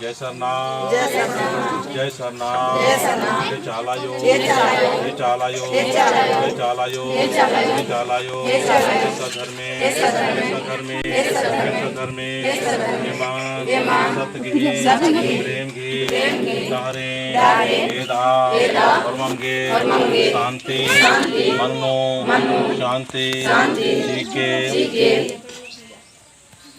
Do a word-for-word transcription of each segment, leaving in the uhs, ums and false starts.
जय सरना। जय सरना। जय सरना। जय सरना। जय चाला आयो। जय चाला आयो। जय चाला आयो। जय चाला आयो। जय चाला आयो। जय चाला आयो। जय सधर्मे। जय सधर्मे। जय सधर्मे। जय सधर्मे। जय सधर्मे। एमन। एमन। सत गही। सत गही। प्रेम गही। प्रेम गही। डहरे। डहरे। एदा। एदा। होरमम गे। होरमम गे। शांति। शांति। मन्नो। मन्नो। शांति। शांति। चीके। चीके।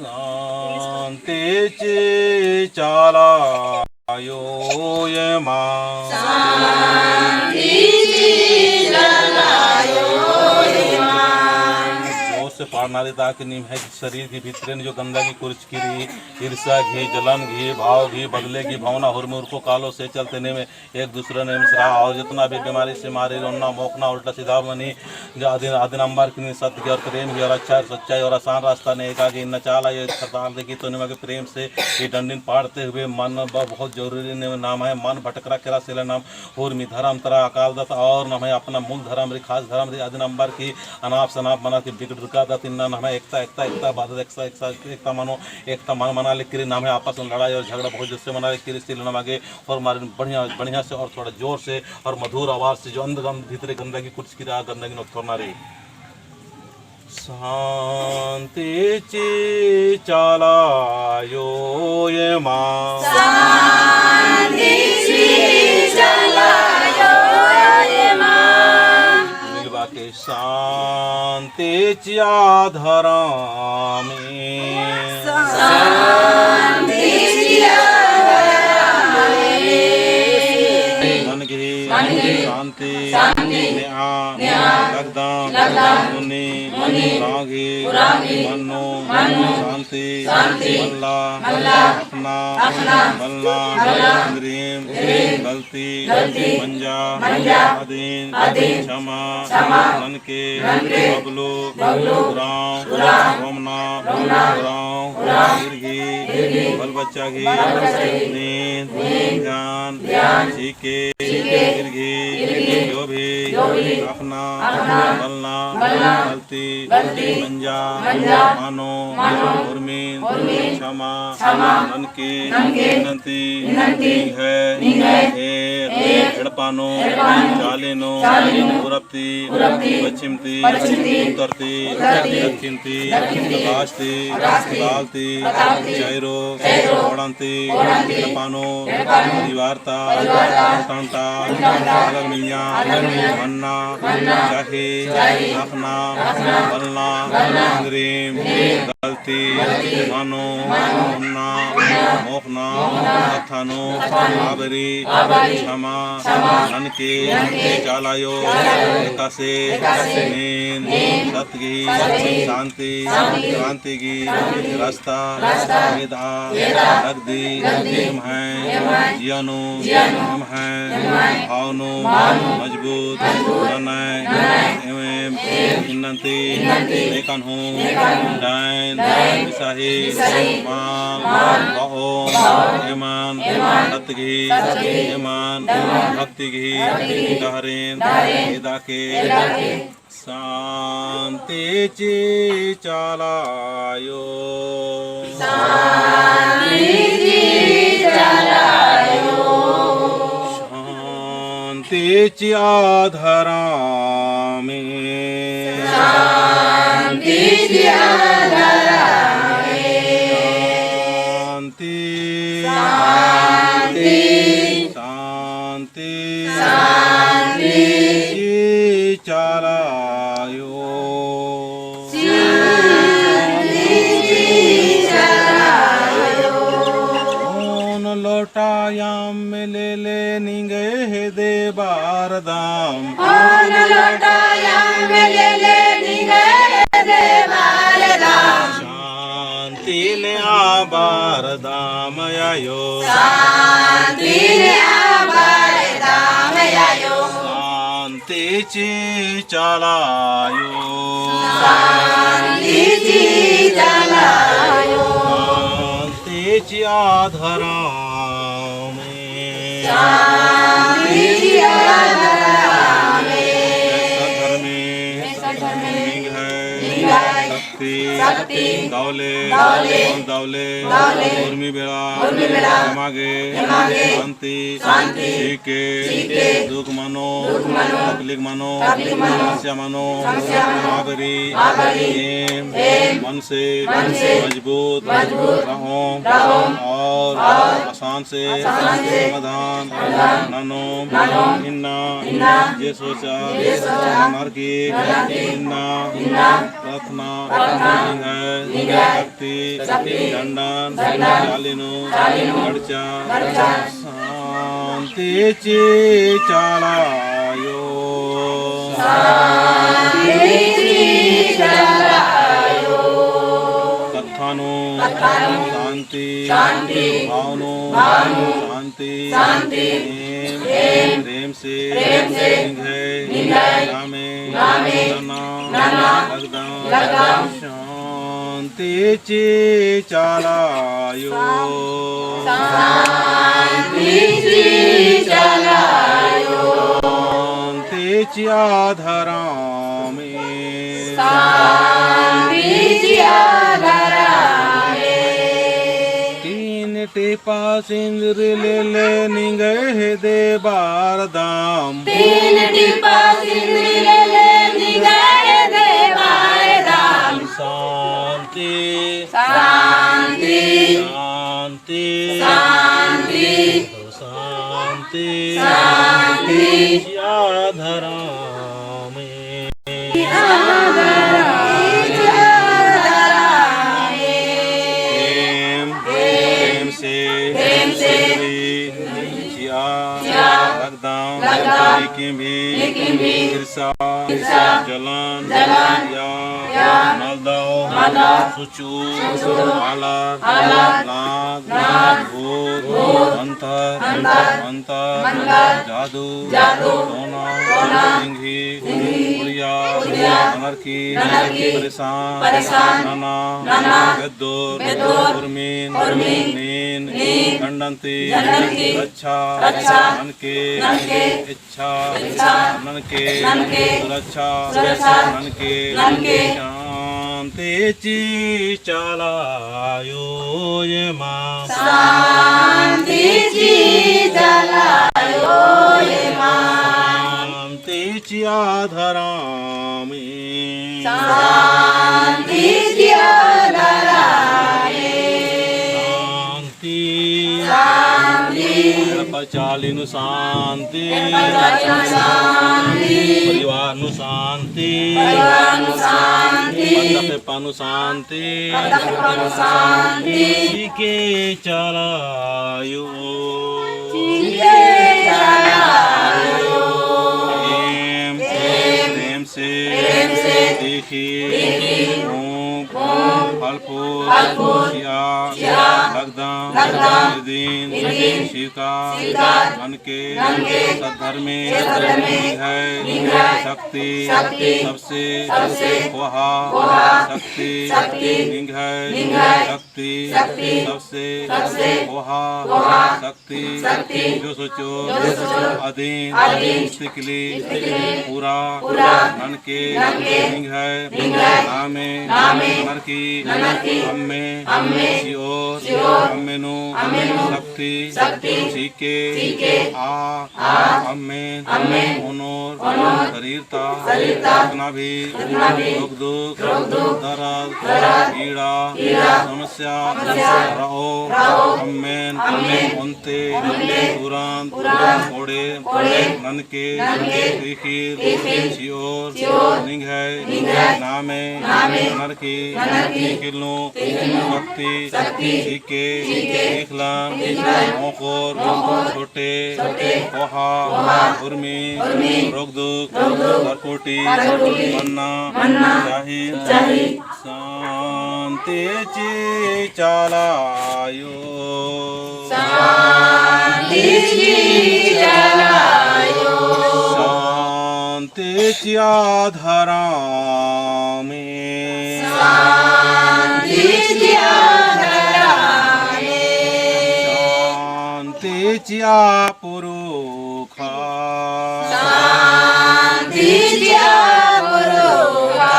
शांति ची चाला आयो एमा। शांति ची चाला आयो एमा। जोर से पाड़ना रे ताकि निम्है शरीर की भितरे नू जो गंदगी कुरचकी रई, ईर्ष्या गही, जलन गही, भाव गही, बदले गही भावना होरमर को कालो से चलते नेम एक दूसरे ने मिसरा और जितना भी बीमारी से मारी, रोना, मोखना, उल्टा सीधा मनी, जो अदिन, अदिन अम्बर की सत गही और प्रेम गही और अच्छा और सच्चाई और आसान रास्ता ने एका गे इन्ना चाला आयो सरताल देखी तो निमा गे प्रेम से ये डंडिन पाड़ते हुए मन ब-, बहुत जरूरी ने नाम है, मन भटकरा केरा सेला नाम होरमी धरम तरा अकालदत और नम्है अपना मूल धरम रई, खास धरम रई, अदिन अम्बर की अनाप सनाप मना की बिगड़रका दत इन्ना नम्है एकता, एकता, एकता बादत एकता, एकता, एकता मनो, एकता मन मना लेकरी नम्है आपस में लड़ाई और झगड़ा बहुत जोर से मना लेकरी, इसलिए नमा गे होरमारिन बढ़िया, बढ़िया से और थोड़ा जोर से और मधुर आवाज से जो अंदर गंद-, भीतरे गंदगी कुरचकी रई, गंदगी नोत्थोरना रई। शांति ची चाला आयो एमा। शांति ची चाला आयो एमा। मिलबा के शांति चिआ धरमे। शांति चिआ धरमे। मन गही, मन गही शांति, शांति नेआ, नेआ, लगदम, लगदम, मुनि, मुनि, उराँव गही, उराँव गही, मन्नो, मन्नो, शांति, शांति, मल्ला, मल्ला, अख़ना, अख़ना, बलना, बलना, इन्द्रिम, इन्द्रिम, गलती, गलती, मंजा, मंजा, अदिन, अदिन, क्षमा, क्षमा, ननके, ननके, बबलू, बबलू, उराँव, उराँव, रोमना, रोमना, उराँव, उराँव, इरगी, इरगी, बल बच्चा गही, बल बच्चा गही, नींद, नींद, ध्यान, ध्यान, चीके, चीके, इरगी, इरगी, जो भी, जो भी, अख़ना, अख़ना, बलना, बलना, गलती, गलती, मंजा, मंजा, मनो, मनो, उर्मिन, उर्मिन, क्षमा, क्षमा, ननके, ननके, इन्नन्ती, इन्नन्ती, निंग्है, निंग्है, एक, एक, एड़पा नू, एड़पा नू, चाली नू, चाली नू, पूरब ती, पूरब ती, पच्छिम ती, पच्छिम ती, उत्तर ती, उत्तर ती, दक्षिण ती, दक्षिण ती, अकास ती, अकास ती, पाताल ती, पाताल ती, चैरो, चैरो, कोड़न ती, कोड़न ती, एड़पा नू, एड़पा नू, परिवार ता, परिवार ता, टंटा, टंटा, अलग मिलना, अलग मिलना, मन्ना, मन्ना, चाही, चाही, अख़ना, अख़ना, बलना, बलना, इन्द्रिम, इन्द्रिम, गलती, गलती, मनो, मनो, उन्ना, उन्ना, मोख़ना, मोख़ना, कत्था नू, कत्था नू, आबरी, आबरी, क्षमा, क्षमा, ननके, ननके, चाला आयो, चाला आयो, एकासे, एकासे, नीन, नीन, सत गही, सत गही, शांति, शांति, क्रांति गही, क्रांति गही, रास्ता, रास्ता, एदा, एदा, लगदी, लगदी, एम्है, एम्है, जिया नू, जिया नू, एम्है, एम्है, भाव नू, भाव नू, मजबूत, मजबूत, ननय, ननय, एम, एम, एम, इन्नन्ती, इन्नन्ती, नेकन हूँ, नेकन हूँ, डाइन, डाइन, बिसाही, बिसाही, माल, माल, बाओम, बाओम, एमन, एमन, सत गही, सत गही, एमन, एमन, भक्ति गही, भक्ति गही, डहरेन, डहरेन, एदा के, एदा के, शांति चिआ चाला आयो। शांति चिआ चाला आयो। शांति चिआ धरमे। शांति चिआ धरमे। शांति। शांति। शांति। शांति। चिआ चाला आयो। शांति चिआ चाला आयो। ओन लोटा अम्म लेले निंग्है हेद्दे बरदम। ओन लोटा अम्म लेले निंग्है हेद्दे बरदम। शांति नेआ बरदम आयो। शांति नेआ बरदम आयो। शांति चिआ चाला आयो। शांति चिआ चाला आयो। शांति चिआ धरमे। शांति चिआ धरमे। सत धरमे। सत धरमे। निंग्है। निंग्है। शक्ति, शक्ति, दौले, दौले, दौले, दौले, उर्मी बेड़ा, उर्मी बेड़ा, एमा गे, एमा गे, शांति, शांति, चीके, चीके, दुख मनो, दुख मनो, तकलीफ मनो, तकलीफ मनो, समस्या मनो, समस्या मनो, आबरी, आबरी, एम, एम, मन से, मन से, मजबूत, मजबूत, रहोम, रहोम, और, और, आसान से, आसान से, समाधान, समाधान, ननोम, ननोम, इन्ना, इन्ना, जे सोचा, जे सोचा, ननर की, ननर की, इन्ना, इन्ना, प्रार्थना, प्रार्थना, निंग्है, निंग्है, शक्ति, शक्ति, झंडान, झंडान, चाली नू, चाली नू, गड़चा, गड़चा, शांति चिआ चाला आयो। शांति चिआ चाला आयो। कत्था नू, कत्था नू, शांति, शांति, भाव नू, भाव नू, शांति, शांति, एम, एम, प्रेम से, प्रेम से, निंग्है, निंग्है, नामे, नामे, नना, नना, लगदम, लगदम, शांति चिआ चाला आयो। शांति चिआ चाला आयो। शांति चिआ धरमे। शांति चिआ धरमे। तीन टिपा सिंदरी लेले निंग्है हेद्दे बरदम। तीन टिपा सिंदरी लेले निंग्है हेद्दे बरदम। शांति। शांति। शांति। शांति। शांति। शांति। चिआ धरमे। एम, एम से, प्रेम से, प्रेम से, चिआ, चिआ, लगदम, लगदम, लेकिन भी, लेकिन भी, ईर्षा, जलन, जलन, या, या, मलदव, मलदव, सुचु, सुचु, आलर, आलर, नाग, नाग, भूत, भूत, मंतर, मंतर, मंतर, मंतर, जादू, जादू, टोना, टोना, सिंघी, सिंघी, उड़िया, उड़िया, ननरकी, ननरकी, परेशान, परेशान, नना, नना, बेद्दोर, बेद्दोर, उर्मिन, उर्मिन, नीन, नीन, झंडन ती, झंडन ती, रच्छा, रच्छा, ननके, ननके, इच्छा, इच्छा, ननके, ननके, सुरक्षा, सुरक्षा, ननके, ननके, शांति ची चाला आयो एमा। शांति ची चाला आयो एमा। शांति चिआ धरमे। शांति चिआ धरमे। शांति। शांति। एड़पा चाली नू शांति। एड़पा चाली नू शांति। परिवार नू शांति। परिवार नू शांति। पद्दा पेप्पा नू शांति। पद्दा पेप्पा नू शांति। चिके चाला आयो। चिके चाला आयो। एम, एम, प्रेम से, प्रेम से, तीखी, तीखी, ऊख, ऊख, फल फूल, फल फूल, चिआ, चिआ, लगदम, लगदम, इदिन, इदिन, स्वीकार, स्वीकार, ननके, ननके, सद्धर्मे, सद्धर्मे, निंग्है, निंग्है, शक्ति, शक्ति, सबसे, सबसे, कोहा, कोहा, शक्ति, शक्ति, निंग्है, निंग्है, शक्ति, शक्ति, सबसे, सबसे, कोहा, कोहा, शक्ति, शक्ति, जो सोचो, जो सोचो, अदिन, अदिन, तिकली, तिकली, पूरा, पूरा, ननके, ननके, निंग्है, निंग्है, नामे, नामे, ननरकी, ननरकी, अम्मे, अम्मे, चिओर, चिओर, अम्मे नू, अम्मे नू, शक्ति, शक्ति, चिके, चिके, आ, आ, अम्मे, अम्मे, ओनोर, ओनोर, शरीर ता, शरीर ता, जितना भी, जितना भी, रोग दुख, रोग दुख, दरद, दरद, पीड़ा, पीड़ा, समस्या, समस्या, रओ, रओ, अम्मेन, अम्मेन, ओन्ते, ओन्ते, तुरंत, तुरंत, कोड़े, कोड़े, ननके, ननके, तीखिर, तीखिर, चिओर, चिओर, निंग्है, निंग्है, नामे, नामे, ननरकी, ननरकी, तिकली नू, तिकली नू, शक्ति, शक्ति, चिके, चिके, इखलन, इखलन, मोख़ोर, मोख़ोर, छोटे, छोटे, कोहा, कोहा, उर्मी, उर्मी, रोग दुख, रोग दुख, परकोटी, परकोटी, मन्ना, मन्ना, चाही, चाही। शांति ची चाला आयो। शांति ची चाला आयो। शांति चिआ धरमे। शांति चिआ धरमे। शांति चिआ पुरुखा। शांति चिआ पुरुखा।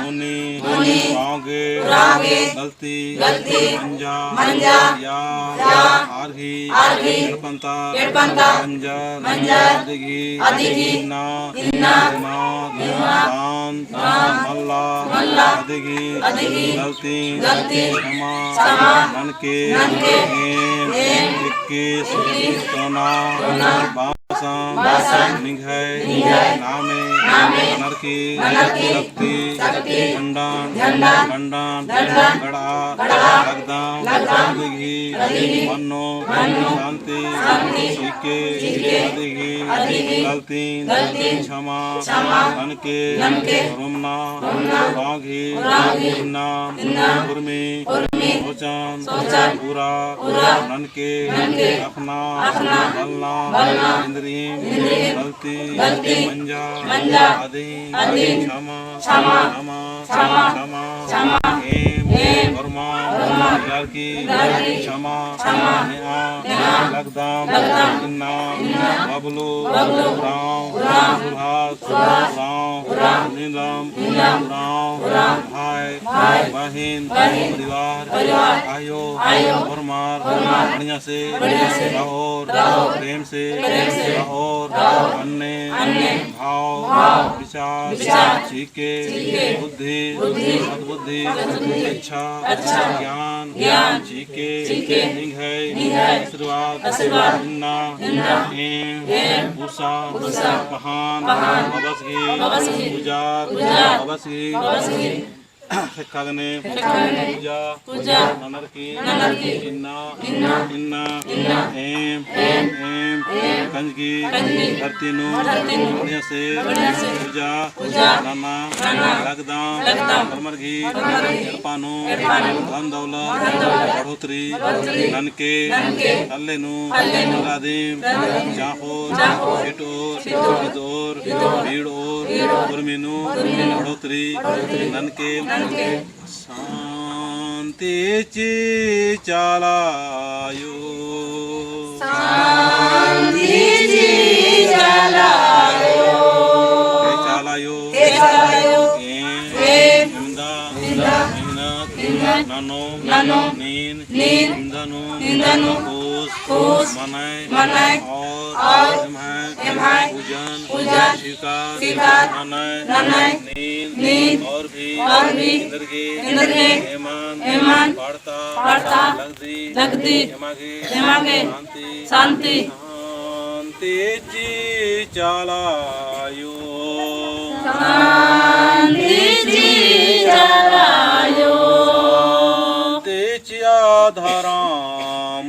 मुनि, मुनि, उराँव गे, उराँव गे, गलती, गलती, मंजा, मंजा, या, या, आर गही, आर गही, एड़पन्ता, एड़पन्ता, मंजर, मंजर, अदिगही, अदिगही, इन्ना, इन्ना, दिमाग, दिमाग, दान, दान, मल्ला, मल्ला, अदिगही, अदिगही, गलती, गलती, क्षमा, क्षमा, ननके, ननके, एम, एम, इक्कीस, इक्कीस, टोना, टोना, बासन, बासन, निंग्है, निंग्है, नामे, नामे, ननरकी, ननरकी, शक्ति, शक्ति, झंडन, झंडन, डंडन, डंडन, गड़ा, गड़ा, लगदम, लगदम, अदिगही, अदिगही, मन्नो, मन्नो, शांति, शांति, चिके, चिके, अदिगही, अदिगही, गलतीन, गलतीन, क्षमा, क्षमा, ननके, ननके, रोमना, रोमना, उराँव गही, उराँव गही, इन्ना, इन्ना, उर्मी, उर्मी, सोचन, सोचन, पूरा, पूरा, ननके, ननके, अख़ना, अख़ना, बलना, बलना, इन्द्रिइम, इन्द्रिइम, गलती, गलती, मंजा, मंजा, अदिन, अदिन, क्षमा, क्षमा, क्षमा, क्षमा, क्षमा, एम, एम, होरमर, होरमर, लड़की, लड़की, क्षमा, क्षमा, नेआ, नेआ, लगदम, लगदम, इन्ना, इन्ना, बबलू, बबलू, उराँव, उराँव, सुभाष, सुभाष, उराँव, उराँव, नीलम, नीलम, उराँव, उराँव, भाई, भाई, बहिन, बहिन, परिवार, परिवार, आयो, आयो, होरमर, होरमर, बढ़िया से, बढ़िया से, रओर, रओर, प्रेम से, प्रेम से, रओर, रओर, अन्ने, अन्ने, भाव, भाव, विचार, विचार, चिके, चिके, बुद्धि, बुद्धि, सद्बुद्धि, सद्बुद्धि, अच्छा, अच्छा, ज्ञान, ज्ञान, चिके, चिके, निंग्है, निंग्है, आशीर्वाद, आशीर्वाद, इन्ना, इन्ना, एम, एम, उसा, उसा, पहान, पहान, अबस गही, अबस गही, उजार, उजार, अबस गही, अबस गही, ख़ेक्खा गने, ख़ेक्खा गने, पूजा, पूजा, ननरकी, ननरकी, इन्ना, इन्ना, इन्ना, इन्ना, एम, एम, एम, एम, कंजगी, कंजगी, धरती नू, धरती नू, बढ़िया से, बढ़िया से, पूजा, पूजा, नना, नना, लगदम, लगदम, होरमर गही, होरमर गही, एड़पा नू, एड़पा नू, धन दौलत, धन दौलत, बढ़ोतरी, बढ़ोतरी, ननके, ननके, हल्ले नू, हल्ले नू, रादिम, रादिम, चाहोर, चाहोर, छिटोर, छिटोर, बिदोर, बिदोर, बीड़ोर, बीड़ोर, उर्मी नू, उर्मी नू, बढ़ोतरी, बढ़ोतरी, ननके, ननके, शांति चिआ चाला आयो। शांति चिआ चाला आयो। हे चाला आयो। हे चाला आयो। एम, एम, इवंदा, इवंदा, इन्नत, इन्नत, ननोम, ननोम, नीन, नीन, इवंदा नू, इवंदा नू, खुस, खुस, मनय, मनय, और, और, एम्है, एम्है, पूजन, पूजन, स्वीकार, स्वीकार, ननय, ननय, नीन, नीन, और भी, और भी, एन्देरगे, एन्देरगे, एमन, एमन, पाड़ता, पाड़ता, लगदी, लगदी, एमा गे, एमा गे, शांति, शांति, शांति चिआ चाला आयो। शांति चिआ चाला आयो। शांति चिआ धरम।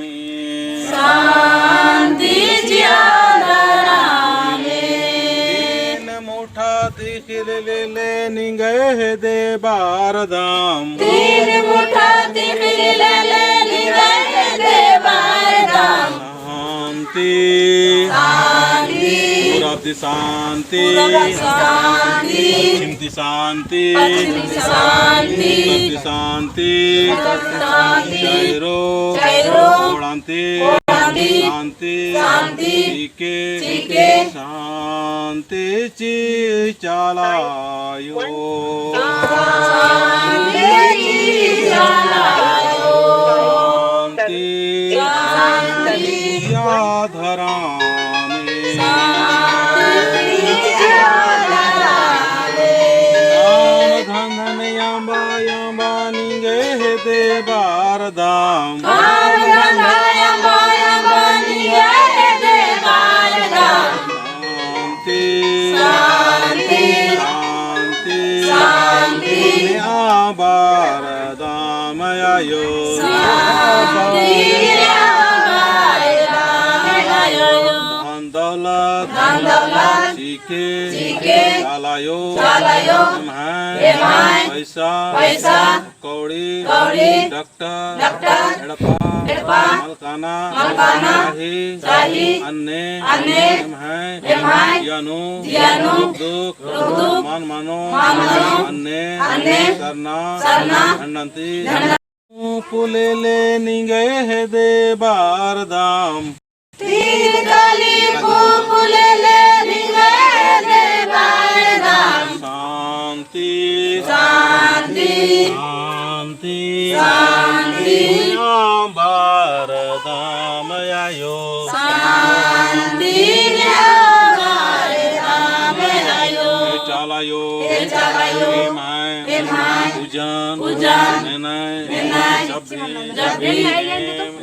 शांति चिआ धरम। तीन मुठा तिख़िल लेले निंग्है हेद्दे बअदम। तीन मुठा तिख़िल लेले निंग्है हेद्दे बअदम। शांति। शांति। पूरब ती शांति। पूरब ती शांति। पश्चिम ती शांति। पश्चिम ती शांति। उत्तर ती शांति। उत्तर ती शांति। चैरो। चैरो। कोड़ान्ती। कोड़ान्ती। शांति। शांति। चिके। चिके। शांति चिआ चाला आयो। शांति चिआ चाला आयो। शांति। शांति। चिआ धरम। शांति चिआ धरम। काम धंधन अम्बा अम्बा निंग्है हेद्दे बअदम। काम धंधन अम्बा अम्बा निंग्है हेद्दे बअदम। शांति। शांति। शांति। शांति। नेआ बरदम आयो। शांति। नेआ बरदम आयो। धन दौलत। धन दौलत। चिके। चिके। चाला आयो। चाला आयो। एम्है। एम्है। पैसा। पैसा। कौड़ी, कौड़ी, डॉक्टर, डॉक्टर, एड़पा, एड़पा, मलकाना, मलकाना, चाही, चाही, अन्ने, अन्ने, एम्है, एम्है, जिया नू, जिया नू, दुख, दुख, मान मानो, मान मानो, अन्ने, अन्ने, सरना, सरना, झंडन ती, झंडन ती। पुलेले निंग्है हेद्दे बअदम। तीन कली पुलेले निंग्है हेद्दे बअदम। शांति। शांति। शांति। शांति। नेआ बरदम आयो। शांति। नेआ बरदम आयो। हे चाला आयो। हे चाला आयो। एम्है। एम्है। पूजन। पूजन। ननय। ननय। जब भी। जब भी। एम।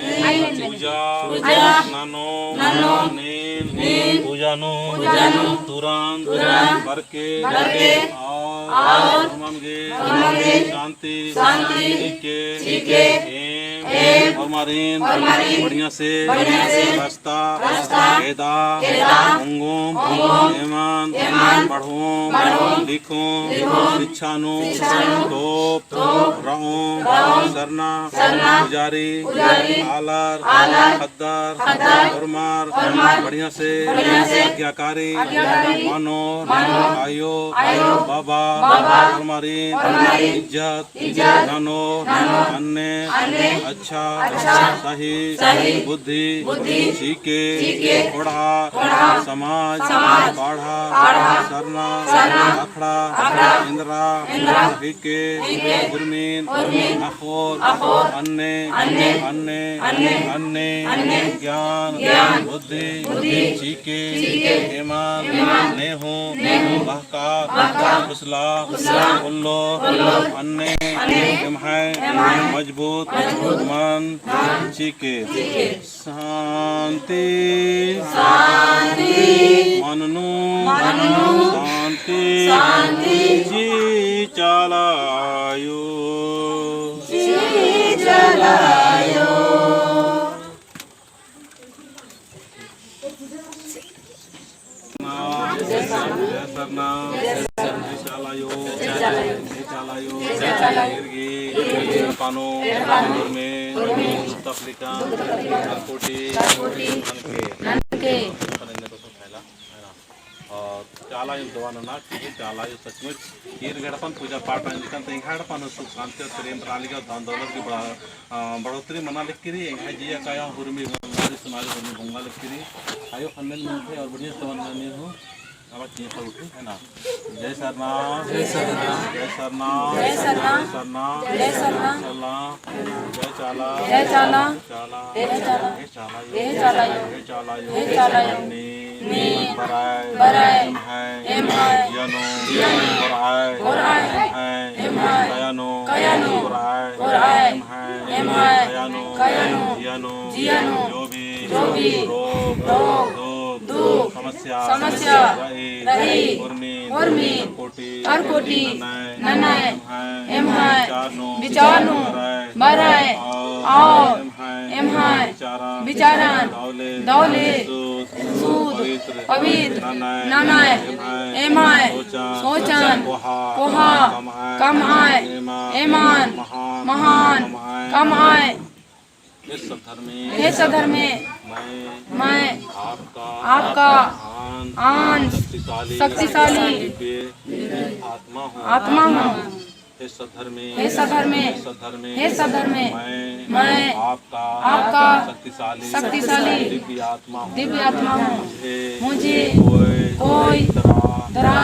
पूजा, पूजा, ननोम, ननोम, नीन, नीन, पूजा नू, पूजा नू, तुरंत, तुरंत, बरके, बरके, और, और, होरमन गे, होरमन गे, शांति, शांति, चिके, चिके, एम, एम, होरमारिन, होरमारिन, बढ़िया से, बढ़िया से, रास्ता, रास्ता, एदा, एदा, ओंगोम, ओंगोम, एमन, एमन, पढ़ोम, पढ़ोम, लिखोम, लिखोम, शिक्षा नू, शिक्षा नू, तोप, तोप, रओम, रओम, सरना, सरना, पुजारी, पुजारी, आलर, आलर, ख़द्दर, ख़द्दर, होरमर, होरमर, बढ़िया से, बढ़िया से, आज्ञाकारी, आज्ञाकारी, मनोर, मनोर, आयो, आयो, बाबा, बाबा, होरमारिन, होरमारिन, इज्जत, इज्जत, ननोर, ननोर, अन्ने, अन्ने, अच्छा, अच्छा, सही, सही, बुद्धि, बुद्धि, चिके, चिके, कोड़हा, कोड़हा, समाज, समाज, पाड़हा, पाड़हा, सरना, सरना, अखड़ा, अखड़ा, एन्दरा, एन्दरा, हिके, हिके, उर्मिन, उर्मिन, अख़ोर, अख़ोर, अन्ने, अन्ने, अन्ने, अन्ने, अन्ने, ज्ञान, ज्ञान, बुद्धि, बुद्धि, चिके, चिके, एमन, एमन, नेहूँ, नेहूँ, बहका, बहका, फुसला, फुसला, उल्लोर, उल्लोर, अन्ने, अन्ने, एम्है, एम्है, मजबूत, मजबूत, मन, मन, चिके, चिके। शांति। शांति। मन नू। मन नू। शांति। शांति। चिआ चाला आयो। चिआ चाला आयो। सरना, जय चाला आयो, जय चाला आयो, जय चाला आयो, जय चाला आयो। इरगी, इरगी, एड़पा नू, एड़पा नू, उर्मी, उर्मी, तपलिका, तपलिका, करकोटी, करकोटी, ननके, ननके। और चाला आयो दवा नना, कि चाला आयो सचमुच ईर गे एड़पन पूजा पाठ रंजकन, तो एंग्है एड़पन सुख शांति और प्रेम रआ लगी और धन दौलत की बढ़ा-, अ, बढ़ोतरी मना लगी रई, एंग्है जिया काया हुरमी बंगाली समाज हुरमी बंगा लगी रई। आयो खन्नेन मुंखे और बढ़िया से दवा नना हूँ। अब चीं पर उठी, है ना? जय सरना, जय सरना, जय सरना, जय सरना, जय सरना, जय सरना, जय सरना, जय चाला, जय चाला, चाला, जय चाला, जय चाला आयो, जय चाला आयो, जय चाला आयो, जय चाला आयो। नीन, नीन, बरअय, बरअय, एम्है, एम्है, जिया नू, जिया नू, बरअय, बरअय, एम्है, एम्है, काया नू, काया नू, बरअय, बरअय, एम्है, एम्है, काया नू, काया नू, जिया नू, जिया नू, जो भी, जो भी, रोग, रोग, दुख, दुख, समस्या, समस्या, रई, रई, उर्मी, उर्मी, करकोटी, करकोटी, ननय, ननय, एम्है, एम्है, विचार नू, विचार नू, बरअय, बरअय, और, और, एम्है, एम्है, विचारन, विचारन, दव ले, दव ले, शुद्ध, शुद्ध, पवित्र, पवित्र, ननय, ननय, एम्है, एम्है, सोचन, सोचन, कोहा, कोहा, कमअय, कमअय, एमन, एमन, महान, महान, कमअय, कमअय। हे सद्धर्मे, हे सद्धर्मे, मैं, मैं, आपका, आपका, आन, आन, शक्तिशाली, शक्तिशाली, दिव्य, दिव्य आत्मा हूँ, आत्मा हूँ। हे सद्धर्मे, हे सद्धर्मे, हे सद्धर्मे, हे सद्धर्मे, मैं, मैं, आपका, आपका, शक्तिशाली, शक्तिशाली, दिव्य आत्मा हूँ, दिव्य आत्मा हूँ। मुझे, मुझे, कोई, कोई, डरा, डरा,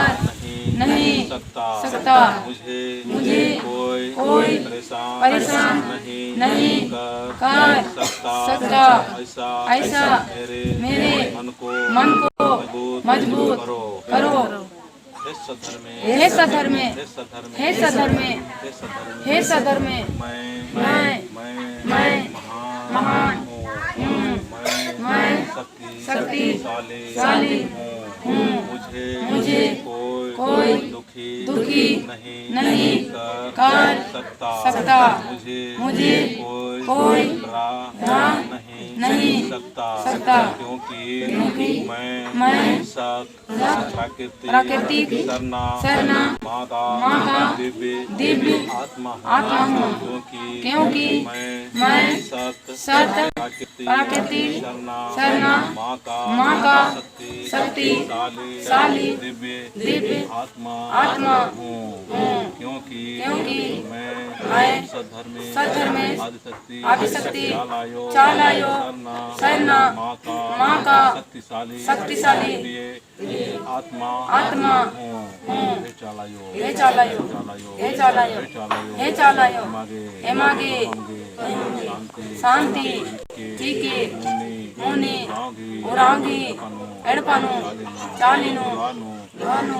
नहीं, नहीं, सकता, सकता, मुझे, मुझे, कोई, कोई, परेशान, परेशान, नहीं, नहीं, कर, कर, सकता, सकता, ऐसा, ऐसा, मेरे, मेरे, मन को, मन को, मजबूत, मजबूत, करो, करो। हे सद्धर्मे, हे सद्धर्मे, हे सद्धर्मे, हे सद्धर्मे, हे सद्धर्मे, मैं, मैं, मैं, मैं, महान, महान, हूँ, हूँ, मैं, मैं, शक्ति, शक्तिशाली, शाली, हूँ, हूँ, मुझे, मुझे, कोई, कोई, दुखी, दुखी, नहीं, नहीं, कर, कर, सकता, सकता, मुझे, मुझे, कोई, कोई, डरा, डरा, नहीं, नहीं, सकता, सकता, क्योंकि, क्योंकि, मैं, मैं, सत, प्राकृतिक, प्राकृतिक, सरना, सरना, माता, माता, दिव्य, दिव्य, आत्मा हूँ, आत्मा हूँ, क्योंकि, क्योंकि, मैं, मैं, सत, सत, प्राकृतिक, प्राकृतिक, सरना, सरना, माता, माता, शक्ति, शक्ति, शाली, शाली, दिव्य, दिव्य, आत्मा, आत्मा, हूँ, हूँ, क्योंकि, क्योंकि, मैं, मैं, सद्धर्मे, सद्धर्मे, आदिशक्ति, आदिशक्ति, चाला आयो, चाला आयो, सरना, सरना, माता, माता, शक्तिशाली, शक्तिशाली, दिव्य, आत्मा, आत्मा, हूँ, हूँ, हे चाला आयो, हे चाला आयो, हे चाला आयो, हे चाला आयो, हे चाला आयो, एमा गे, एमा गे, शांति, शांति, चिके, चिके, मुनी, मुनी, उराँव गही, उराँव गही, एड़पा नू, एड़पा नू, चाली नू, चाली नू, दुआ नू, दुआ नू,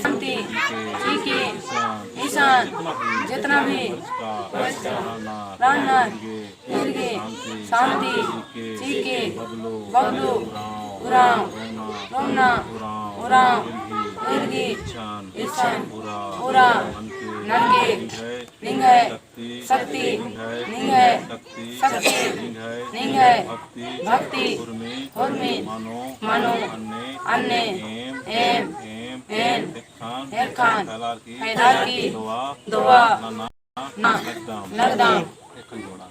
शांति, शांति, चिके, चिके, इसन, इसन, जेतना भी, जेतना भी, रचका, रचका, रहना, रहना, इरगे, इरगे, शांति, शांति, चिके, चिके, बबलू, बबलू, उराँव, उराँव, रोमना, रोमना, उराँव, उराँव, इरगी, इरगी, इच्छन, इच्छन, पूरा, पूरा, ननके, ननके, निंग्है, निंग्है, शक्ति, शक्ति, निंग्है, निंग्है, शक्ति, शक्ति, निंग्है, निंग्है, भक्ति, भक्ति, उर्मी, उर्मी, मनो, मनो, अन्ने, अन्ने, एम, एम, एम, एम, एरखान, एरखान, फैलारकी, फैलारकी, दोआ, दोआ, नना, ना, लगदम, लगदम। एखन जोड़ा।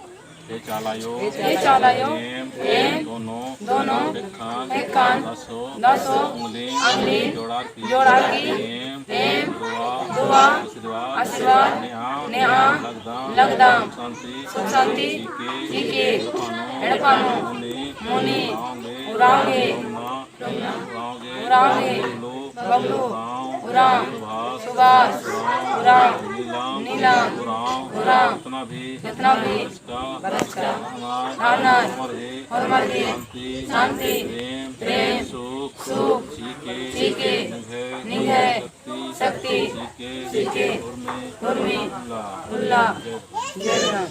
हे चाला आयो, हे चाला आयो, एम, एम, दोनों, दोनों, एखन, एखन, दसो, दसो, उंगली, उंगली, जोड़ारकी, जोड़ारकी, एम, एम, दोआ, दोआ, आशीर्वाद, आशीर्वाद, नेआ, नेआ, लगदम, लगदम, सुख शांति, सुख शांति, चिके, चिके, एड़पा नू, एड़पा नू, मुनी, मुनी, उराँव गे, उराँव गे, रोमना, उराँव गे, उराँव गे, बबलू, बबलू, उराँव, उराँव, सुभाष, सुभाष, उराँव, उराँव, नीलम, नीलम, उराँव, उराँव, जेतना भी, जेतना भी, बरचका, बरचका, रहनर, रहनर, होरमर गे, होरमर गे, शांति, शांति, प्रेम, प्रेम, सुख, सुख, चिके, चिके, निंग्है, निंग्है, शक्ति, शक्ति, चिके, चिके, उर्मी, उर्मी, उल्ला, उल्ला, जय, जय राम।